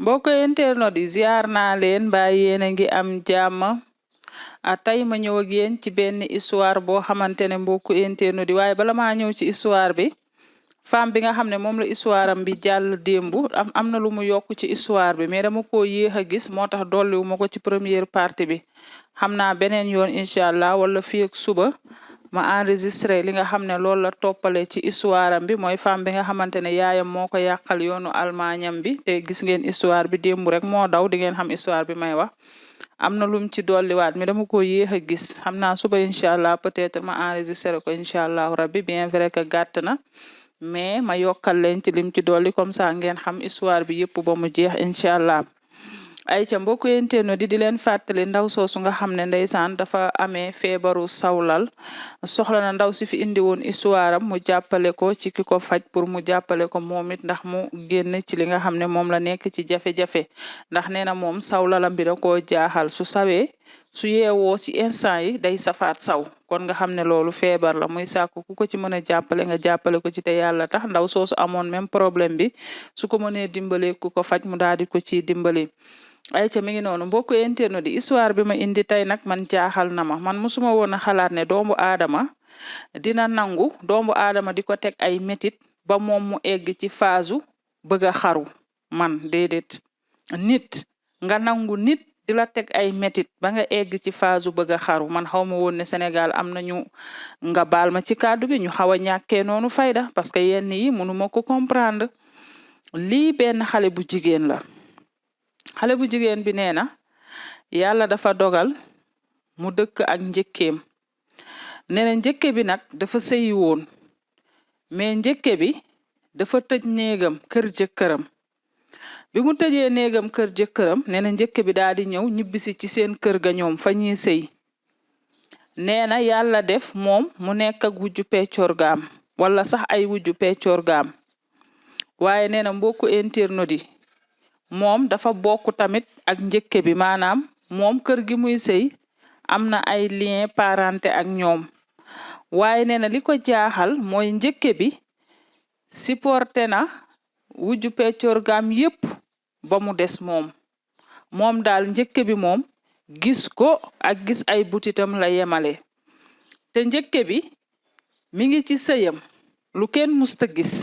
mbokk internet di ziar naa leen mbaa yéen a ngi am jàmm tey ma ñëw ak yéen ci benn histoire boo xamante ne mbokk internet di waaye bala maa ñëw ci histoire bi femme bi nga xam ne moom la histoire am bi jàll démb am na lu mu yokk ci histoire bi mais dama ko yéex a gis moo tax dolliwu ma ko ci première partie bi xam naa beneen yoon incha allah wala fii ak suba ma enregistré li nga xam ne loolu la toppale ci histoire am bi mooy femme bi nga xamante ne yaayam moo ko yàqal yoonu almaañam bi te gis ngeen histoire bi démb rek moo daw di ngeen xam histoire bi may wax am na lum ci dolliwaat mi dama ko yéex a gis xam naa suba incha allah peut-être ma enregistré ko incha allah rabbi bien vrai que gàtt na mais ma yokkal leen ci lim ci dolli comme ça ngeen xam histoire bi yëpp ba mu jeex incha allah ay ca mbokku internet di leen fàttali ndaw soosu nga xam ne ndeysaan dafa amee feebaru sawlal soxla na ndaw si fi indi woon histoire am mu jàppale ko ci ki ko faj pour mu jàppale ko moom it ndax mu génn ci li nga xam ne moom la nekk ci jafe-jafe ndax nee na moom sawlalam bi da koo jaaxal su sawee su yeewoo si instant yi day safaat saw kon nga xam ne loolu feebar la muy sàkku ku ko ci mën a jàppale nga jàppale ko ci te yàlla tax ndaw soosu amoon même problème bi su ko mënee dimbale ku ko faj mu daal di ko ci dimbali ay ca mi ngi noonu mbokk internet di histoire bi ma indi tey nag man jaaxal na ma man musuma woon a xalaat ne doomu aadama dina nangu doomu aadama di ko teg ay métit ba moom mu egg ci phase bëgg a xaru man déedéet nit nga nangu nit di la teg ay métit ba nga egg ci phase bëgg a xaru man xaw ma woon ne Sénégal am nañu nga baal ma ci kàddu bi ñu xaw a ñàkkee noonu fayda parce que yenn yi mënuma ko comprendre lii benn xale bu jigéen la xale bu jigéen bi nee na yàlla dafa dogal mu dëkk ak njëkkeem nee na njëkke bi nag dafa sëyi woon mais njëkke bi dafa tëj néegam kër jëkkëram bi mu tëjee néegam kër jëkkëram nee na njëkke bi daal di ñëw ñibbisi ci seen kër ga ñoom fa ñuy sëy nee na yàlla def moom mu nekk ak wujju peccorgaam wala sax ay wujju peccorgaam waaye nee na mbokku internet yi moom dafa bokk tamit ak njëkke bi maanaam moom kër gi muy sëy am na ay lien parenté ak ñoom waaye nee na li ko jaaxal mooy njëkke bi supporté na wujju peccorgaam yépp ba mu des moom daal njëkke bi moom gis ko ak gis ay butitam la yemale te njëkke bi mi ngi ci sëyam lu kenn musta gis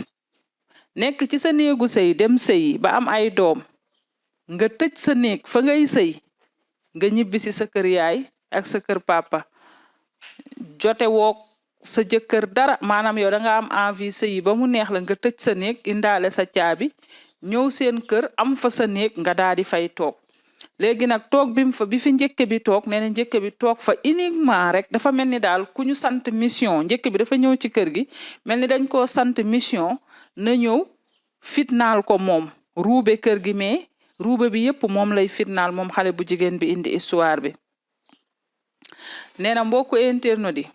nekk ci sa néegu sëy dem sëyi ba am ay doom nga tëj sa néeg fa ngay sëy nga ñibbi si sa kër yaay ak sa kër papa jote wook sa jëkkër dara maanaam yow da nga am envie sëyi ba mu neex la nga tëj sa néeg indaale sa caabi ñëw seen kër am fa sa néeg nga daal di fay toog léegi nag toog bi fi njëkke bi toog nee na njëkke bi toog fa uniquement rek dafa mel ni daal ku ñu sant mission njëkke bi dafa ñëw ci kër gi mel ni dañ koo sant mission na ñëw fitnaal ko moom ruube kër gi mais ruube bi yépp moom lay fitnaal moom xale bu jigéen bi indi histoire bi nee na mbokku internet yi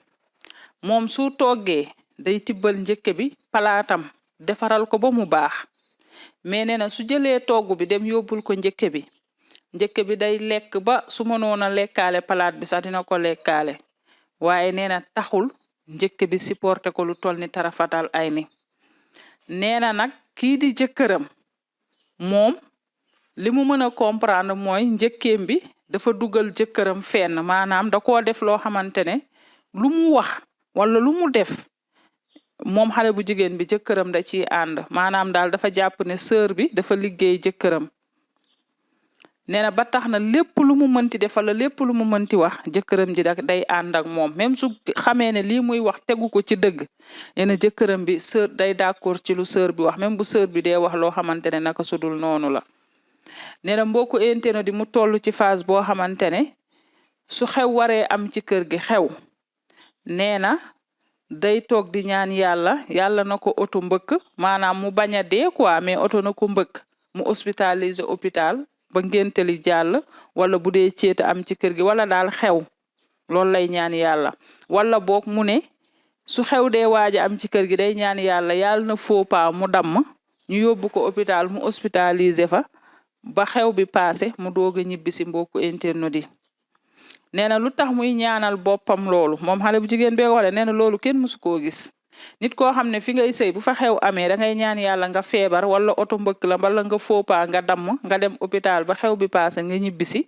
moom su toggee day tibbal njëkke bi palaatam defaral ko ba mu baax mais nee na su jëlee togg bi dem yóbbul ko njëkke bi day lekk ba su mënoon a lekkaale palaat bi sax dina ko lekkaale waaye nee na taxul njëkke bi supporté ko lu toll ni tarafatal ay ni nee na nag kii di jëkkëram moom li mu mën a comprendre mooy njëkkeem bi dafa dugal jëkkëram fenn maanaam da koo def loo xamante ne lu mu wax wala lu mu def moom xale bu jigéen bi jëkkëram da ciy ànd maanaam daal dafa jàpp ne sœur bi dafa liggéey jëkkëram nee na ba tax na lépp lu mu mënti def wala lépp lu mu mënti wax jëkkëram ji day ànd ak moom même su xamee ne lii muy wax tegu ko ci dëgg nee na jëkkëram bi sœur day d'accord ci lu sœur bi wax même bu sœur bi dee wax loo xamante ne naka sudul noonu la nee na mbokku internet di mu toll ci phase boo xamante ne su xew waree am ci kër gi xew nee na day toog di ñaan yàlla na ko oto mbëkk maanaam mu bañ a dee quoi mais oto na ko mbëkk mu hospitaliser hôpital ba ngénteli jàll wala bu dee ceeta am ci kër gi wala daal xew loolu lay ñaan yàlla wala boog mu ne su xew dee waaja am ci kër gi day ñaan yàlla na faux pas mu damm ñu yóbbu ko hôpital mu hospitaliser fa ba xew bi passé mu doog a ñibbi si mbokku internet yi nee na lu tax muy ñaanal boppam loolu moom xale bu jigéen bee wala nee na loolu kenn mësu koo gis nit koo xam ne fi ngay sëy bu fa xew amee da ngay ñaan yàlla nga feebar wala oto mbëkk la wala nga fóopa nga damm nga dem hôpital ba xew bi paase nga ñibbisi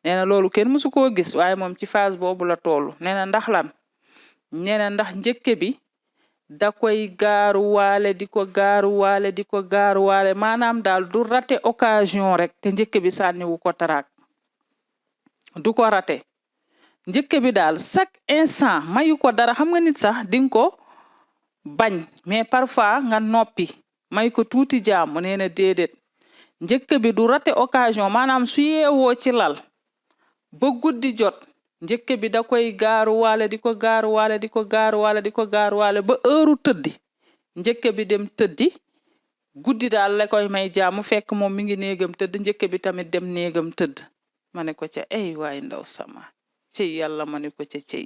nee na loolu kenn mësu koo gis waaye moom ci phase boobu la toll nee na ndax lan nee na ndax njëkke bi da koy gaaruwaale di ko gaaruwaale maanaam daal du rate occasion rek te njëkke bi sànniwu ko taraak du ko rate njëkke bi daal chaque instant mayu ko dara xam nga nit sax dinga ko bañ mais parfois nga noppi may ko tuuti jàmm nee na déedéet njëkke bi du rate occasion maanaam su yeewoo ci lal ba guddi jot njëkke bi da koy gaaruwaale di ko gaaruwaale ba heure tëddi njëkke bi dem tëddi guddi daal la koy may jàmm fekk moom mi ngi néegam tëdd njëkke bi tamit dem néegam tëdd ma ne ko ca ay waay ndaw sama ci yàlla ma ne ko ca cey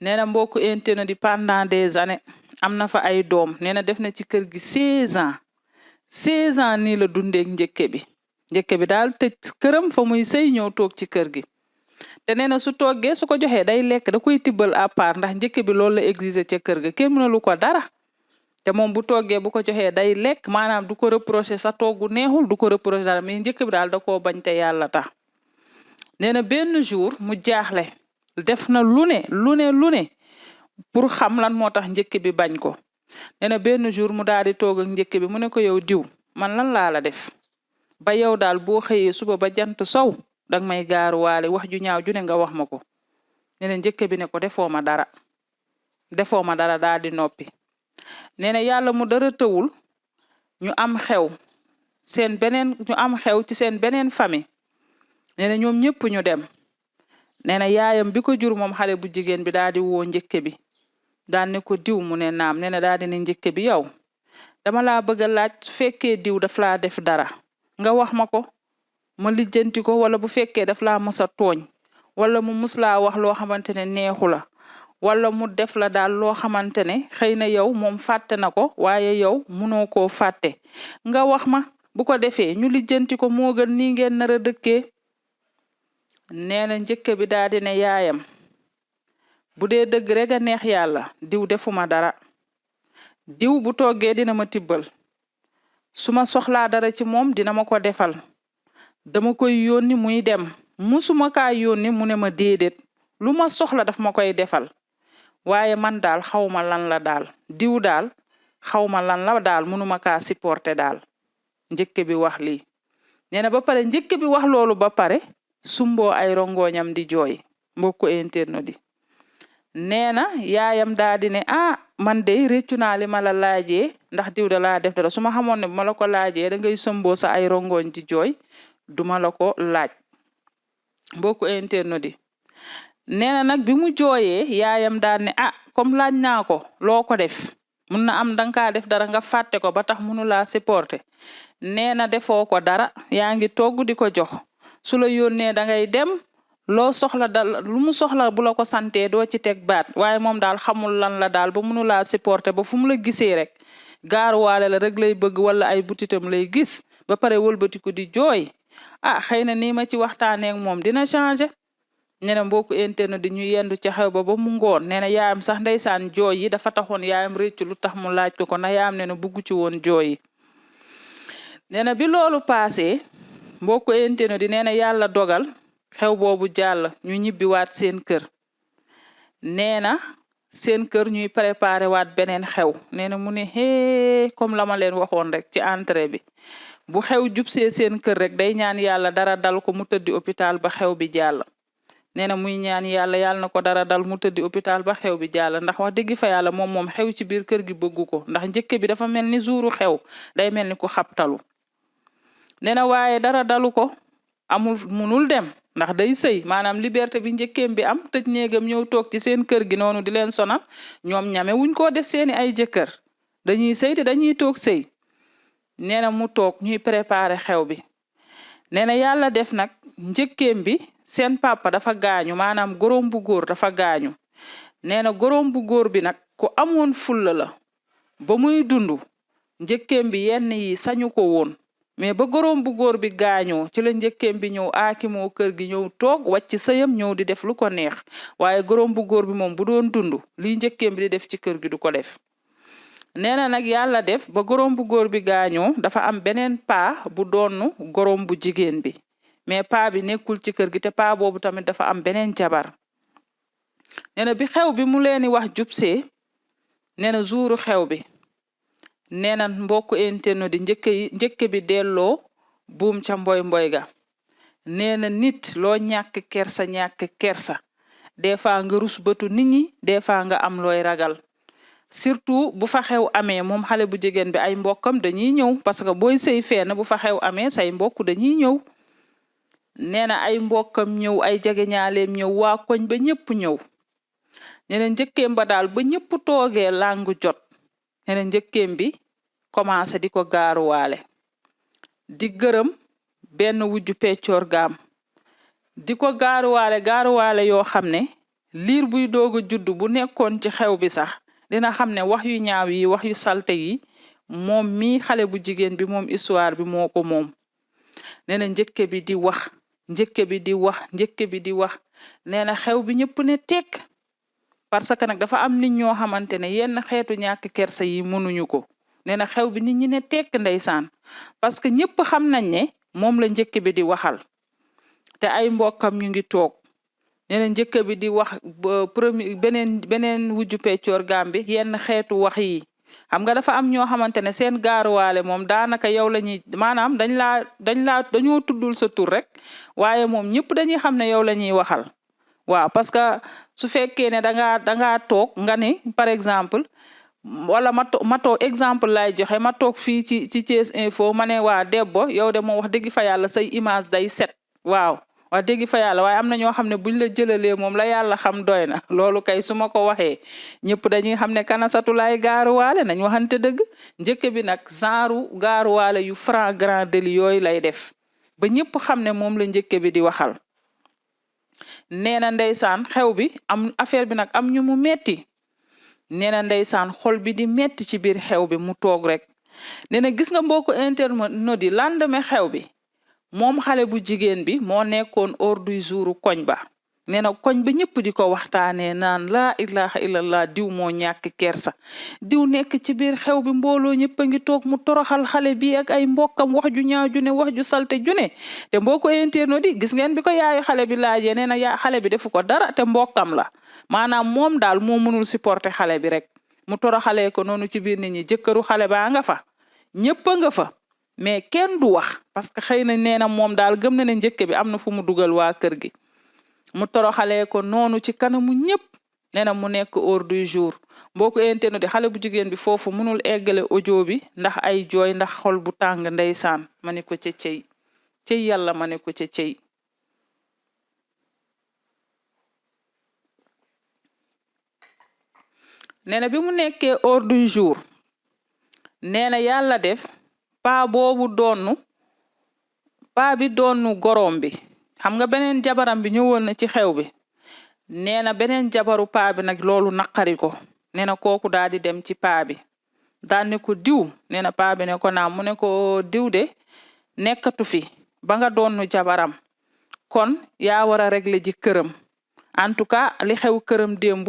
nee na mbokku internet di pendant des années am na fa ay doom nee na def na ci kër gi 16 ans nii la dundeek njëkke bi daal tëj këram fa muy sëy ñëw toog ci kër gi te nee na su toggee su ko joxee day lekk da koy tibbal à part ndax njëkke bi loolu la exiger ca kër ga kenn mënalu ko dara te moom bu toggee bu ko joxee day lekk maanaam du ko reprocher sa toggu neexul du ko reprocher dara mais njëkke bi daal da koo bañ te yàlla tax nee na benn jour mu jaaxle def na lu ne pour xam lan moo tax njëkke bi bañ ko nee na benn jour mu daal di toog ak njëkke bi mu ne ko yow diw man lan laa la def ba yow daal boo xëyee suba ba jant sow danga may gaaruwaale wax ju ñaaw ju ne nga wax ma ko nee na njëkke bi ne ko defoo ma dara daal di noppi nee na yàlla mu dara tëwul ñu am xew ci seen beneen famille nee na ñoom ñëpp ñu dem nee na yaayam bi ko jur moom xale bu jigéen bi daal di woo njëkke bi daal ne ko diw mu ne naam nee na daal di ne njëkke bi yow dama laa bëgg a laaj su fekkee diw daf laa def dara nga wax ma ko ma lijjanti ko wala bu fekkee daf laa mës a tooñ wala mu mus laa wax loo xamante ne neexu la wala mu def la daal loo xamante ne xëy na yow moom fàtte na ko waaye yow munoo koo fàtte nga wax ma bu ko defee ñu lijjanti ko moo gën nii ngeen nar a dëkkee nee na njëkke bi daal di ne yaayam bu dee dëgg rek a neex yàlla diw defuma dara diw bu toggee dina ma tibbal su ma soxlaa dara ci moom dina ma ko defal dama koy yónni muy dem musuma kaa yónni mu ne ma déedéet lu ma soxla daf ma koy defal waaye man daal xawma lan la daal diw daal xawma lan la daal munuma kaa supporter daal njëkke bi wax lii nee na ba pare njëkke bi wax loolu ba pare sumboo ay rongoñam di jooy mbokku internet di nee na yaayam daal di ne man de réccu naa li ma la laajee ndax diw da laa def dara su ma xamoon ne bu ma la ko laajee da ngay sumboo sa ay rongoñ di jooy duma la ko laaj mbokku internet di nee na nag bi mu jooyee yaayam daal ne comme laaj naa ko loo ko def mun na am danga kaa def dara nga fàtte ko ba tax munu laa supporter nee na defoo ko dara yaa ngi togg di ko jox su la yónnee da ngay dem loo soxla dal lu mu soxla bu la ko santee doo ci teg baat waaye moom daal xamul lan la daal ba munu laa supporter ba fu mu la gisee rek gaaruwaale la rek lay bëgg wala ay butitam lay gis ba pare wëlbatiku di jooy xëy na nii ma ci waxtaanee ak moom dina changer nee na mbokku internet di ñu yendu ca xew ba mu ngoon nee na yaayam sax ndeysaan jooy yi dafa taxoon yaayam réccu lu tax mu laaj ko ndax yaayam nee na bugg ci woon jooy yi nee na bi loolu paasee mbokku internet di nee na yàlla dogal xew boobu jàll ñu ñibbiwaat seen kër nee na seen kër ñuy préparé waat beneen xew nee na mu ne comme la ma leen waxoon rek ci entrée bi bu xew jubsee seen kër rek day ñaan yàlla dara dal ko mu tëddi hôpital ba xew bi jàll nee na muy ñaan yàlla na ko dara dal mu tëddi hôpital ba xew bi jàll ndax wax dëgg fa yàlla moom xew ci biir kër gi bëggu ko ndax njëkke bi dafa mel ni jouru xew day mel ni ku xabtalu nee na waaye dara dalu ko munul dem ndax day sëy maanaam liberté bi njëkkeem bi am tëj néegam ñëw toog ci seen kër gi noonu di leen sonal ñoom ñame wuñ koo def seeni ay jëkkër dañuy sëy te dañuy toog sëy nee na mu toog ñuy préparer xew bi nee na yàlla def nag njëkkeem bi seen papa dafa gaañu maanaam gorom bu góor dafa gaañu nee na gorom bu góor bi nag ku amoon fulla la ba muy dund njëkkeem bi yenn yi sañu ko woon mais ba gorom bu góor bi gaañoo ci la njëkkeem bi ñëw aakimoo kër gi ñëw toog wàcc sëyam ñëw di def lu ko neex waaye gorom bu góor bi moom bu doon dund lii njëkkeem bi di def ci kër gi du ko def. nee na nag yàlla def ba gorom bu góor bi gaañoo dafa am beneen paa bu doonu gorom bu jigéen bi mais paa bi nekkul ci kër gi te paa boobu tamit dafa am beneen jabar. nee na bi xew bi mu leeni wax jubsee nee na jouru xew bi nee na mbokku internet di njëkke bi delloo buum ca mboy ga. nee na nit loo ñàkk kersa des fois nga rus bëtu nit ñi des fois nga am looy ragal surtout bu fa xew amee moom xale bu jigéen bi ay mbokkam dañuy ñëw parce que booy sëy fenn bu fa xew amee say mbokk dañuy ñëw. nee na ay mbokkam ñëw ay jegeñaaleem ñëw waa koñ ba ñëpp ñëw. nee na njëkkeem ba daal ba ñëpp toogee làngu jot nee na njëkkeem bi commencé di ko gaaruwaale di gërëm benn wujju peccoor gaam di ko gaaruwaale yoo xam ne liir buy doog a judd bu nekkoon ci xew bi sax dina xam ne wax yu ñaaw yi wax yu salte yi moom mii xale bu jigéen bi moom histoire bi moo ko moom. nee na njëkke bi di wax nee na xew bi ñëpp ne tekk parce que nag dafa am nit ñoo xamante ne yenn xeetu ñàkk kersa yi mënuñu ko. nee na xew bi nit ñi ne tekk ndeysaan parce que ñëpp xam nañ ne moom la njëkk bi di waxal te ay mbokkam ñu ngi toog. nee na njëkk bi di wax premier beneen wujju peccoor gaam bi yenn xeetu wax yi xam nga dafa am ñoo xamante ne seen gaaruwaale moom daanaka yow la ñuy maanaam dañoo tuddul sa tur rek waaye moom ñëpp dañuy xam ne yow la ñuy waxal. waaw parce que su fekkee ne dangaa toog nga ni par exemple wala ma toog exemple lay joxe ma toog fii ci Thiès Info ma ne waa Debbo yow de moom wax dëgg fa yàlla say image day set waaw wax dëgg fa yàlla waaye am na ñoo xam ne buñ la jëlalee moom la yàlla xam doy na loolu kay su ma ko waxee ñëpp dañuy xam ne Kanasatu laay gaaruwaale nañ waxante dëgg. njëkk bi nag genre gaaruwaale yu franc grand délit yooyu lay def ba ñëpp xam ne moom la njëkk bi di waxal. nee na ndeysaan xew bi am affaire bi nag am ñu mu metti nee na ndeysaan xol bi di metti ci biir xew bi mu toog rek. nee na gis nga mbokku internet di lendemain xew bi moom xale bu jigéen bi moo nekkoon ordre du jour koñ ba. nee na koñ ba ñëpp di ko waxtaanee naan laa ilaha illallah diw moo ñàkk kersa diw nekk ci biir xew bi mbooloo ñëpp a ngi toog mu toroxal xale bi ak ay mbokkam wax ju ñaaw ju ne wax ju salte ju ne te mbokku internet di gis ngeen bi ko yaayu xale bi laajee nee na xale bi defu ko dara te mbokkam la maanaam moom daal moo mënul supporter xale bi rek mu toroxalee ko noonu ci biir nit ñi jëkkëru xale baa nga fa ñëpp a nga fa mais kenn du wax parce que xëy na nee na moom daal gëm na ne njëkk bi am na fu mu dugal waa kër gi. mu toroxalee ko noonu ci kanamu ñëpp nee na mu nekk ordre du jour mbokku internet di xale bu jigéen bi foofu mënul eggale audio bi ndax ay jooy ndax xol bu tàng ndeysaan ma ne ko ca cey yàlla ma ne ko ca cey. nee na bi mu nekkee ordre du jour nee na yàlla def paa bi doonu gorom bi. xam nga beneen jabaram bi ñëwoon na ci xew bi nee na beneen jabaru paa bi nag loolu naqari ko nee na kooku daal di dem ci paa bi daal ne ko diw nee na paa bi ne ko naam mu ne ko diw de nekkatu fi ba nga doonu jabaram kon yaa war a régler ji këram en tout cas li xew këram démb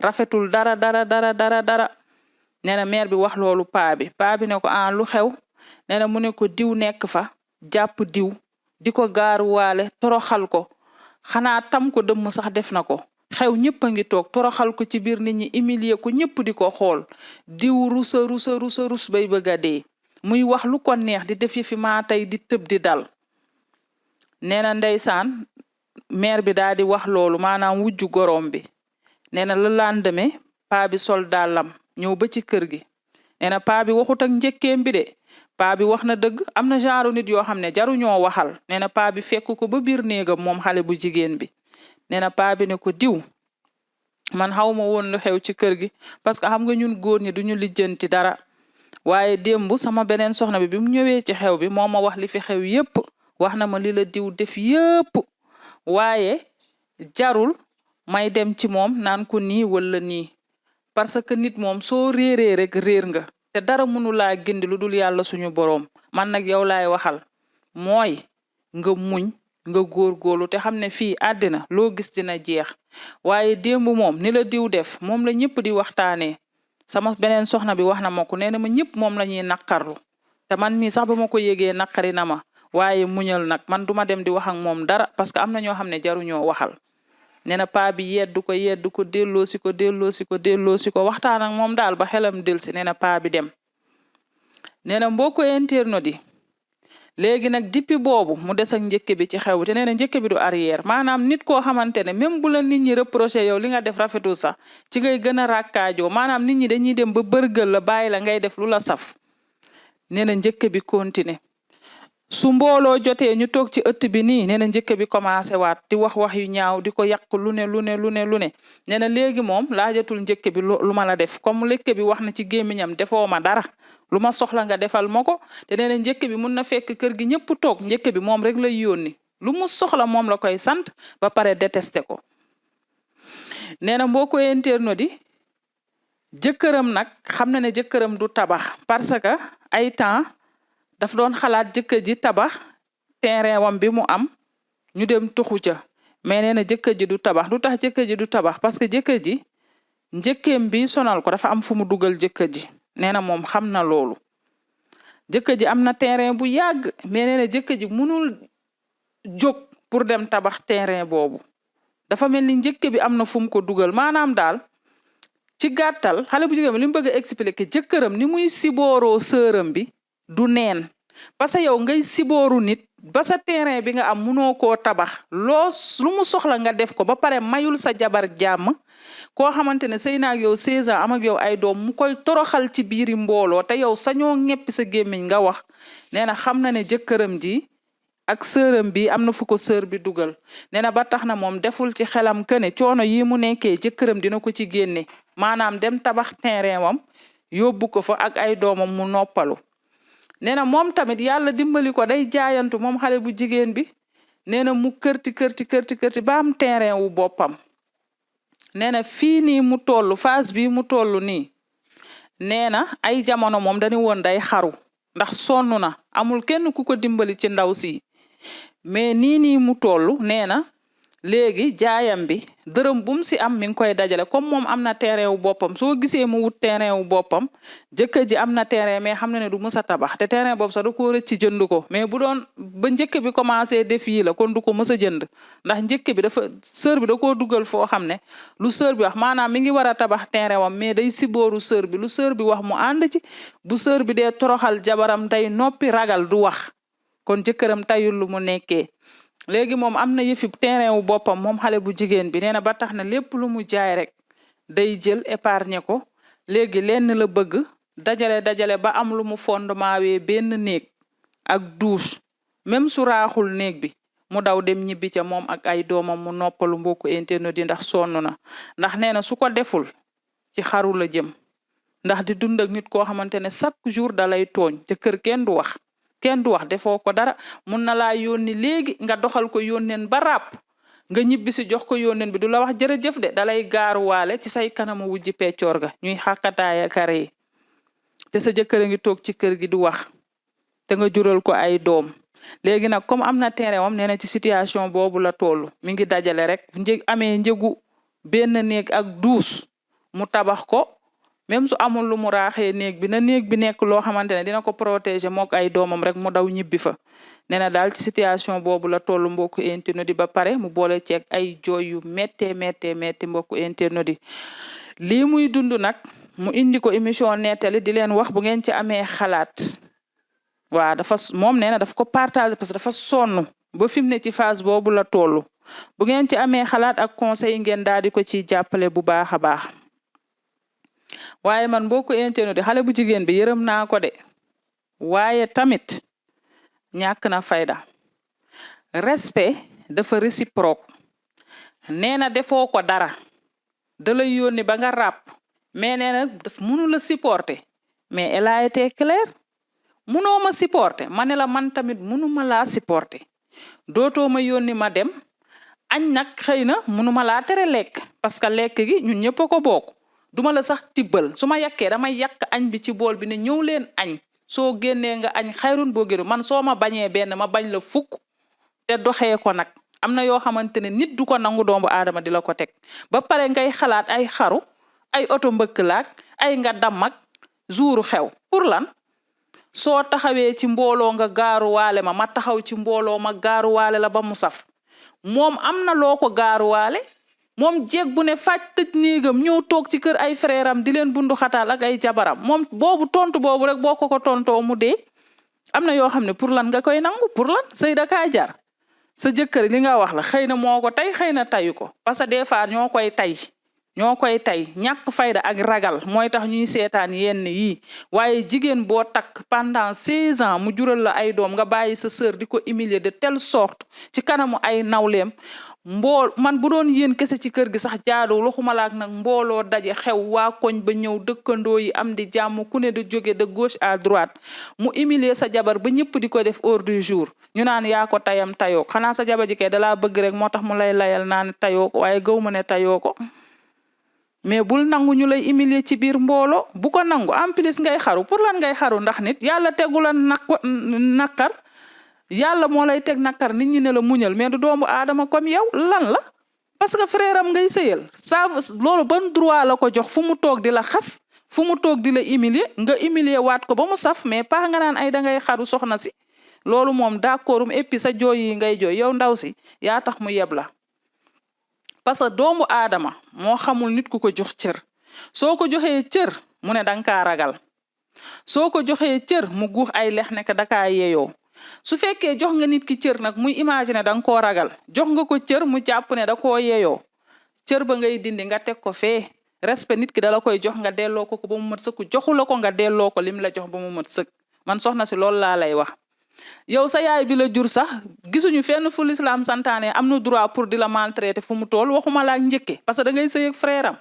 rafetul dara. nee na mère bi wax loolu paa bi ne ko lu xew nee na mu ne ko diw nekk fa jàpp diw di ko gaaruwaale toroxal ko xanaa tam ko dëmm sax def na ko xew ñëpp a ngi toog toroxal ko ci biir nit ñi humilier ko ñëpp di ko xool diw rus bay bëgg a dee muy wax lu ko neex di def fi maa tey di tëb di dal. nee na ndeysaan mère bi daal di wax loolu maanaam wujju gorom bi nee na le lendemain paa bi sol dàllam ñëw ba ci kër gi nee na paa bi waxut ak njëkkeem bi de paa bi wax na dëgg am na genre nit yoo xam ne jaruñoo waxal nee na paa bi fekk ko ba biir néegam moom xale bu jigéen bi nee na paa bi ne ko diw man xaw ma woon lu xew ci kër gi parce que xam nga ñun góor ñi duñu lijjanti dara waaye démb sama beneen soxna bi mu ñëwee ci xew bi moo ma wax li fi xew yépp wax na ma li la diw def yépp waaye jarul may dem ci moom naan ko nii wala nii parce que nit moom soo réeree rek réer nga te dara mënu laa gindi lu dul yàlla suñu boroom man nag yow laay waxal mooy nga muñ nga góorgóorlu te xam ne fii àddina loo gis dina jeex waaye démb moom ni la diw def moom la ñëpp di waxtaanee sama beneen soxna bi wax na ma ko nee na ma ñëpp moom la ñuy naqarlu te man mii sax ba ma ko yégee naqari na ma waaye muñal nag man duma dem di wax ak moom dara parce que am na ñoo xam ne jaruñoo waxal nee na paa bi yeddu ko delloosi ko waxtaan ak moom daal ba xelam delsi nee na paa bi dem nee na mbokku internet yi léegi nag depuis boobu mu des ak njëkke bi ci xew te nee na njëkke bi du arrière maanaam nit koo xamante ne même bu la nit ñi reproché yow li nga def rafetul sax ci ngay gën a rakkaajoo maanaam nit ñi dañuy dem ba bërgël la bàyyi la ngay def lu la saf nee na njëkke bi continuer su mbooloo jotee ñu toog ci ëtt bi nii nee na njëkke bi commencé waat di wax yu ñaaw di ko yàq lu ne nee na léegi moom laajatul njëkke bi lu ma la def comme lëkke bi wax na ci gémmiñam defoo ma dara lu ma soxla nga defal ma ko te nee na njëkke bi mun na fekk kër gi ñëpp toog njëkke bi moom rek lay yónni lu mu soxla moom la koy sant ba pare détesté ko nee na mboo ko internet di jëkkëram nag xam na ne jëkkëram du tabax parce que ay temps daf doon xalaat jëkkër ji tabax terrain wam bi mu am ñu dem tuxu ca mais nee na jëkkër ji du tabax lu tax jëkkër ji du tabax parce que jëkkër ji njëkkeem bi sonal ko dafa am fu mu dugal jëkkër ji nee na moom xam na loolu jëkkër ji am na terrain bu yàgg mais nee na jëkkër ji mënul jóg pour dem tabax terrain boobu dafa mel ni njëkk bi am na fu mu ko dugal maanaam daal ci gàttal xale bu jigéen bi li mu bëgg a expliquer jëkkëram ni muy sibooroo sëram bi du neen parce que yow ngay sibooru nit ba sa terrain bi nga am munoo koo tabax lu mu soxla nga def ko ba pare mayul sa jabar jàmm koo xamante ne sëy na ak yow 16 ans am ak yow ay doom mu koy toroxal ci biiri mbooloo te yow sañoo ñeppi sa gémmiñ nga wax nee na xam na ne jëkkëram ji ak sëram bi am na fu ko sër bi dugal nee na ba tax na moom deful ci xelam que ne coono yi mu nekkee jëkkëram dina ko ci génne maanaam dem tabax terrain wam yóbbu ko fa ak ay doomam mu noppalu nee na moom tamit yàlla dimbali ko day jaayantu moom xale bu jigéen bi nee na mu kërti ba am terrain wu boppam nee na fii nii mu toll phase bii mu toll nii nee na ay jamono moom dañu woon day xaru ndax sonn na amul kenn ku ko dimbali ci ndaw si mais nii mu toll nee na léegi jaayam bi dërëm bu mu si am mi ngi koy dajale comme moom am na terrain wu boppam soo gisee mu wut terrain wu boppam jëkkër ji am na terrain mais xam na ne du mës a tabax te terrain boobu sax da koo rëcc ci jënd ko mais bu doon ba njëkk bi commencé def yi la kon du ko mës a jënd ndax njëkk bi dafa sër bi da koo dugal foo xam ne lu sër bi wax maanaam mi ngi war a tabax terrain wam mais day sibooru sër bi lu sër bi wax mu ànd ci bu sër bi dee toroxal jabaram day noppi ragal du wax kon jëkkëram tayul lu mu nekkee léegi moom am na yëfi terrain wu boppam moom xale bu jigéen bi nee na ba tax na lépp lu mu jaay rek day jël épargne ko léegi lenn la bëgg dajale ba am lu mu fondement wee benn néeg ak douche même su raaxul néeg bi mu daw dem ñibbi ca moom ak ay doomam mu noppalu mbokku internet yi ndax sonn na ndax nee na su ko deful ci xaru la jëm ndax di dund ak nit koo xamante ne chaque jour da lay tooñ te kër kenn du wax defoo ko dara mun na laa yónni léegi nga doxal ko yónneen ba ràpp nga ñibbi si jox ko yónneen bi du la wax jërëjëf de dalay gaaruwaale ci say kanamu wujji peccoor ga ñuy xàkkataaya kare yi te sa jëkkër a ngi toog ci kër gi du wax te nga jural ko ay doom léegi nag comme am na terrain moom nee na ci situation boobu la toll mi ngi dajale rek amee njëgu benn néeg ak douche mu tabax ko même su amul lu mu raaxee néeg bi na néeg bi nekk loo xamante ne dina ko protéger mook ay doomam rek mu daw ñibbi fa nee na daal ci situation boobu la toll mbokku internet di ba pare mu boole ceeg ay jooy yu méttee mbokku internet di lii muy dund nag mu indi ko émission nettali di leen wax bu ngeen ci amee xalaat waa moom nee na daf ko partager parce que dafa sonn ba fi mu ne ci phase boobu la toll bu ngeen ci amee xalaat ak conseil ngeen daal di ko ci jàppale bu baax a baax waaye man mbokku internet di xale bu jigéen bi yërëm naa ko de waaye tamit ñàkk na fayda respect dafa réciproque nee na defoo ko dara da lay yónni ba nga ràpp mais nee na daf mënu la supporter mais elle a été claire munoo ma supporter ma ne la man tamit munuma laa supporter dootoo ma yónni ma dem añ nag xëy na munuma laa tere lekk parce que lekk gi ñun ñëpp a ko bokk duma la sax tibbal su ma yàkkee damay yàq añ bi ci bool bi ne ñëw leen añ soo génnee nga añ xayrun boo génn man soo ma bañee benn ma bañ la fukk te doxee ko nag am na yoo xamante ne nit du ko nangu doomu aadama di la ko teg ba pare ngay xalaat ay xaru ay oto mbëkk laak ay nga dammak jouru xew pour lan soo taxawee ci mbooloo nga gaaruwaale ma taxaw ci mbooloo ma gaaruwaale la ba mu saf moom am na loo ko gaaruwaale moom jeeg bu ne fàaj tëj néegam ñëw toog ci kër ay frère am di leen bundu xataal ak ay jabaram moom boobu tontu boobu rek boo ko tontoo mu dee am na yoo xam ne pour lan nga koy nangu pour lan sëy da kaa jar sa jëkkër li nga wax la xëy na moo ko tey xëy na tayu ko parce que des fois ñoo koy tay ñàkk fayda ak ragal mooy tax ñuy seetaan yenn yi waaye jigéen boo takk pendant 16 ans mu jural la ay doom nga bàyyi sa sœur di ko humilier de telle sorte ci kanamu ay nawleem man bu doon yéen kese ci kër gi sax jaadoo waxuma laak nag mbooloo daje xew waa koñ ba ñëw dëkkandoo yi am di jàmm ku ne di jóge de gauche à droite mu humilier sa jabar ba ñëpp di ko def ordre du jour ñu naan yaa ko tayam tayoo xanaa sa jabar ji kay dalaa bëgg rek moo tax mu lay layal naan tayoo ko waaye gaw ma ne tayoo ko mais bul nangu ñu lay humilier ci biir mbooloo bu ko nangu en plus ngay xaru pour lan ngay xaru ndax nit yàlla tegu la nakkar yàlla moo lay teg nakkar nit ñi ne la muñal mais du doomu aadama comme yow lan la parce que frère am ngay sëyal ça loolu ban droit la ko jox fu mu toog di la xas fu mu toog di la humilier nga humilier waat ko ba mu saf mais pas nga naan ay da ngay xaru soxna si loolu moom d'accordum et puis sa jooy yi ngay jooy yow ndaw si yaa tax mu yeb la parce que doomu aadama moo xamul nit ku ko jox cër soo ko joxee cër mu ne danga kaa ragal soo ko joxee cër mu guux ay lex ne da kaa yeyoo su fekkee jox nga nit ki cër nag muy imaginer danga koo ragal jox nga ko cër mu jàpp ne da koo yeyoo cër ba ngay dindi nga teg ko fee respect nit ki dala koy jox nga delloo ko ba mu mët sëkk joxu la ko nga delloo ko lim la jox ba mu mët sëkk man soxna si loolu laa lay wax yow sa yaay bi la jur sax gisuñu fenn fu l'islam santaane am na droit pour di la maltraiter fu mu tool waxuma laa njëkke parce que da ngay sëy ak frère am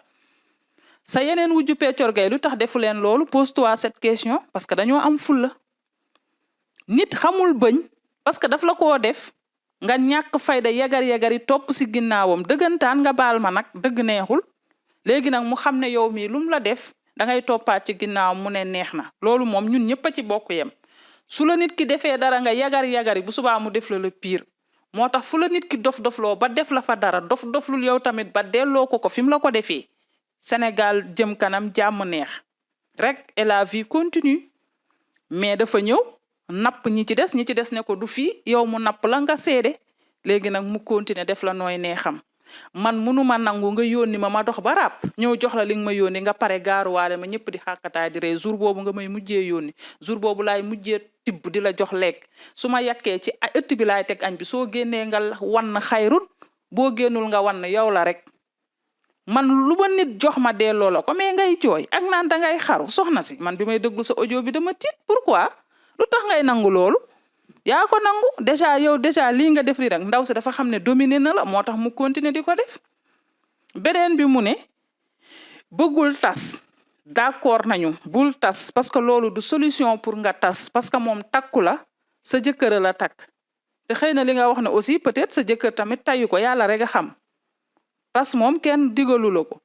sa yeneen wujju peccor gay lu tax defu leen loolu pose-toi cette question parce que dañoo am fulla nit xamul bëñ parce que daf la koo def nga ñàkk fayda yagar-yagari topp si ginnaawam dëggantaan nga baal ma nag dëgg neexul léegi nag mu xam ne yow mii lum la def da ngay toppaat ci ginnaawam mu ne neex na loolu moom ñun ñëpp a ci bokk yem su la nit ki defee dara nga yagar-yagari bu subaa mu def la le pire moo tax fu la nit ki dof-dofloo ba def la fa dara dof-doflul yow tamit ba delloo ko fi mu la ko defee Sénégal jëm kanam jàmm neex rek et la vie continue mais dafa ñëw napp ñi ci des ne ko du fii yow mu napp la nga seede léegi nag mu continuer def la nooy neexam man munuma nangu nga yónni ma dox ba ràpp ñëw jox la li nga ma yónni nga pare gaaruwaale ma ñëpp di xàkkataay di rey jour boobu nga may mujjee yónni jour boobu laay mujjee tibb di la jox lekk su ma yàkkee ci ëtt bi laay teg añ bi soo génnee nga wann xayrun boo génnul nga wann yow la rek man lu ba nit jox ma delloo la ko mais ngay jooy ak naan da ngay xaru soxna si man bi may déglu sa audio bi dama tiit pourquoi lu tax ngay nangu loolu yaa ko nangu déjà lii nga def li rek ndaw si dafa xam ne dominé na la moo tax mu continuer di ko def beneen bi mu ne bëggul tas d'accord nañu bul tas parce que loolu du solution pour nga tas parce que moom takku la sa jëkkër la takk te xëy na li nga wax ne aussi peut-être sa jëkkër tamit tayu ko yàlla rek a xam tas moom kenn digalu la ko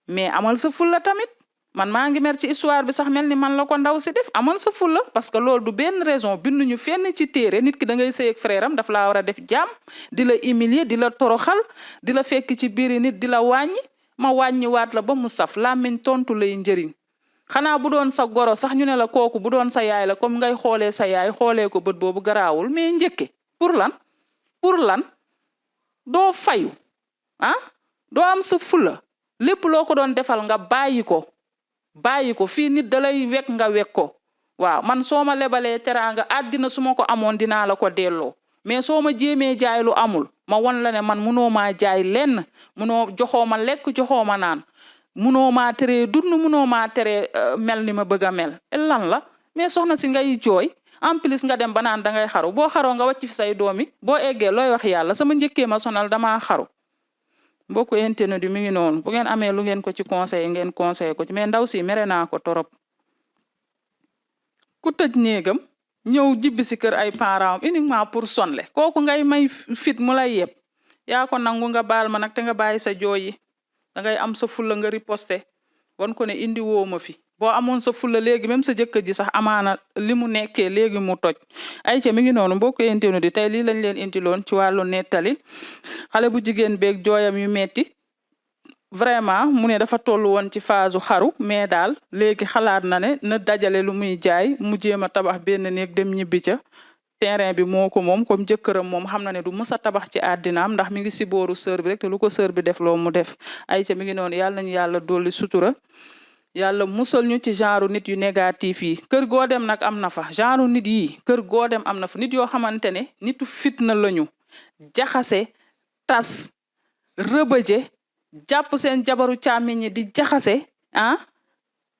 mais amal sa fulla tamit man maa ngi mer ci histoire bi sax mel ni man la ko ndaw si def amal sa fulla parce que loolu du benn raison binduñu fenn ci téere nit ki da ngay sëy ak frère am daf laa war a def jàmm di la humilier di la toroxal di la fekk ci biiri nit di la wàññi ma wàññi waat la ba mu saf làmmiñ tontu lay njëriñ xanaa bu doon sa goro sax ñu ne la kooku bu doon sa yaay la comme ngay xoolee sa yaay xoolee ko bët boobu garaawul mais njëkke pour lan doo fayu doo am sa fulla lépp loo ko doon defal nga bàyyi ko fii nit da lay wekk nga wekk ko waaw man soo ma lebalee teraanga àddina su ma ko amoon dinaa la ko delloo mais soo ma jéemee jaay lu amul ma won la ne man munoo maa jaay lenn munoo joxoo ma lekk joxoo ma naan munoo maa teree dund munoo maa teree mel ni ma bëgg a mel lan la mais soxna si ngay jooy en plus nga dem ba naan da ngay xaru boo xaroo nga wàcc fi say doomi boo eggee looy wax yàlla sama njëkkee ma sonal damaa xaru mbokku internet di mi ngi noonu bu ngeen amee lu ngeen ko ci conseil ngeen conseil ko ci mais ndaw si mere naa ko torop ku tëj néegam ñëw jibbi si kër ay parents uniquement pour sonle kooku ngay may fit mu lay yeb yaa ko nangu nga baal ma nag te nga bàyyi sa jooy yi da ngay am sa fulla nga riposte wan ko ne indi woo ma fi boo amoon sa fulla léegi même sa jëkkër ji sax amaana li mu nekkee léegi mu toj ay ca mi ngi noonu mbokk intenu di tey lii lañ leen indiloon ci wàllu nettali xale bu jigéen beeg jooyam yu metti vraiment mu ne dafa toll woon ci phase xaru mais daal léegi xalaat na ne na dajale lu muy jaay mu jéem a tabax benn néeg dem ñibbi ca terrain bi moo ko moom comme jëkkëram moom xam na ne du mës a tabax ci àddinaam ndax mi ngi si booru sër bi rek te lu ko sër bi def loo mu def ay ca mi ngi noonu yàlla nañu yàlla dolli sutura yàlla musal ñu ci genre nit yu négatif yi kër goo dem nag am na fa genre nit yi kër goo dem am na fa nit yoo xamante ne nitu fitna lañu jaxase tas rëbëje jàpp seen jabaru càmmiñ ñi di jaxase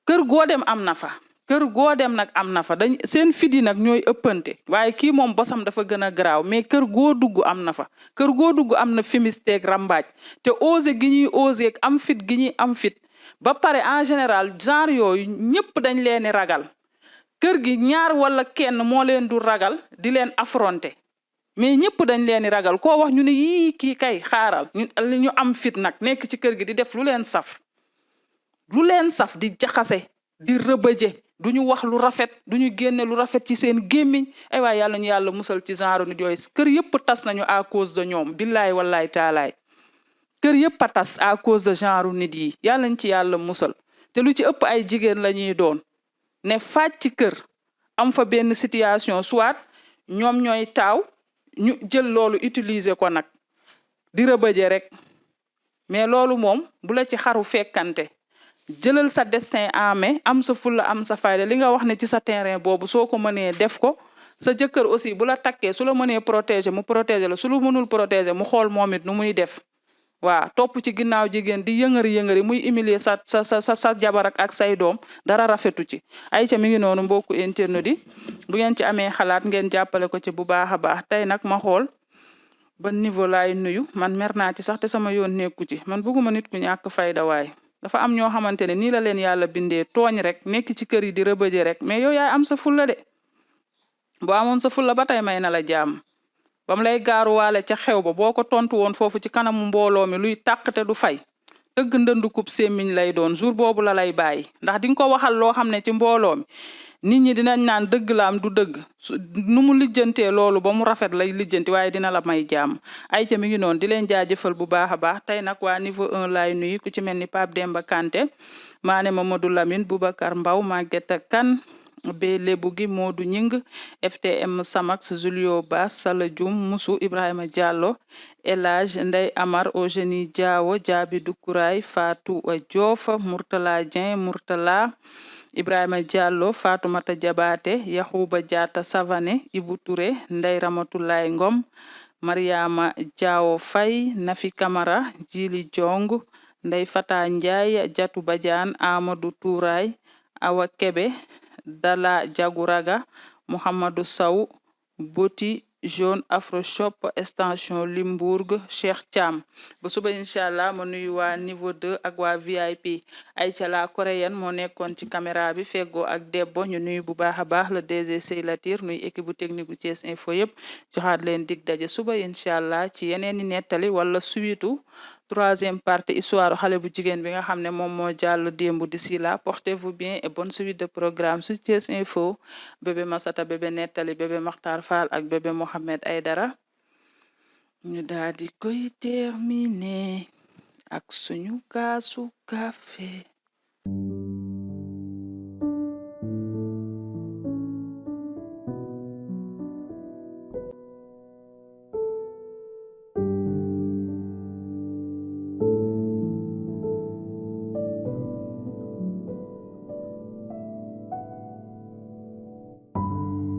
kër goo dem am na fa kër goo dem nag am na fa dañ seen fidi nag ñooy ëppante waaye kii moom bosam dafa gën a garaaw mais kër goo dugg am na fa kër goo dugg am na fimisteeg rambaaj te osé gi ñuy osé ak am fit gi ñuy am fit ba pare en général genre yooyu ñëpp dañ leen ragal kër gi ñaar wala kenn moo leen du ragal di leen affronter mais ñëpp dañ leen ragal koo wax ñu ne yii kii kay xaaral ñu am fit nag nekk ci kër gi di def lu leen saf di jaxase di rëbëje duñu wax lu rafet duñu génne lu rafet ci seen gémmiñ ay waay yàlla ñu yàlla musal ci genre nit yooyu kër yëpp tas nañu à cause de ñoom billaay wallaay taalaay kër yëpp a tas à cause de genre nit yi yàlla ñu ci yàlla musal te lu ci ëpp ay jigéen la ñuy doon ne faaj ci kër am fa benn situation soit ñoom ñooy taaw ñu jël loolu utiliser ko nag di rëbëje rek mais loolu moom bu la ci xaru fekkante jëlal sa destin en main am sa fulla am sa fayda li nga wax ne ci sa terrain boobu soo ko mënee def ko sa jëkkër aussi bu la takkee su la mënee protéger mu protéger la su la mënul protéger mu xool moom it nu muy def waaw topp ci ginnaaw jigéen di yëngari muy humilier sa jabar ak say doom dara rafetu ci ay ca mi ngi noonu mbokku internet di bu ngeen ci amee xalaat ngeen jàppale ko ci bu baax a baax tey nag ma xool ba niveau laay nuyu man mer naa ci sax te sama yoon nekku ci man bëgguma nit ku ñàkk fayda waay dafa am ñoo xamante ne nii la leen yàlla bindee tooñ rek nekk ci kër yi di rëbëje rek mais yow yaay am sa fulla de boo amoon sa fulla ba tey may na la jàmm bam lay gaaruwaale ca xew ba boo ko tontu woon foofu ci kanamu mbooloo mi luy tàqte du fay tëgg ndënd kub sémmiñ lay doon jour boobu la lay bàyyi ndax di nga ko waxal loo xam ne ci mbooloo mi nit ñi dinañ naan dëgg la am du dëgg nu mu lijjantee loolu ba mu rafet lay lijjanti waaye dina la may jàmm ay ca mi ngi noonu di leen jaajëfal bu baax a baax tey nag waa niveau 1 laay nuyu ku ci mel ni Pape Demba Kanté Mané Mamadou Lamine Boubacar Mbaw Maguette Kane be lébu gi Modou Ñing FTM Samax Julio Bass Sala Dioum Musu Ibrahima Diallo Elage Ndey Amar Eugénie Diawo Jaabi Dukuraay Fatou Diouf Mourtala Dieng Mourtala Ibrahima Diallo Fatoumata Diabaté Yahuba Diatta Savané Ibou Touré Ndey Ramatoulaye Ngom Mariama Diawo Faye Nafi Camara Jili Jong Ndey Fata Ndiaye Jatu Badiane Amadou Touray Awa Kebe Dala Jaguraga Mouhamadou Sow Boti Jaune Afro Shop extension Limbourg Cheikh Thiam ba suba inchallah ma nuyu waa niveau 2 ak waa VIP Aïcha la coréenne moo nekkoon ci caméra bi feggoo ak Debbo ñu nuyu bu baax a baax le DG Seylatir nuyu équipe bu technique bu Thiès Info yëpp joxaat leen dig daje suba inchallah ci yeneen i nettali wala suitu troisième partie histoire xale bu jigéen bi nga xam ne moom moo jàll démb d'ici là portez-vous bien et bonne suite de programme sur Thiès Info bébé Masata bébé nettali bébé Makhtar Fall ak bébé Mohamed Aydara ñu daal di koy terminer ak suñu kaasu café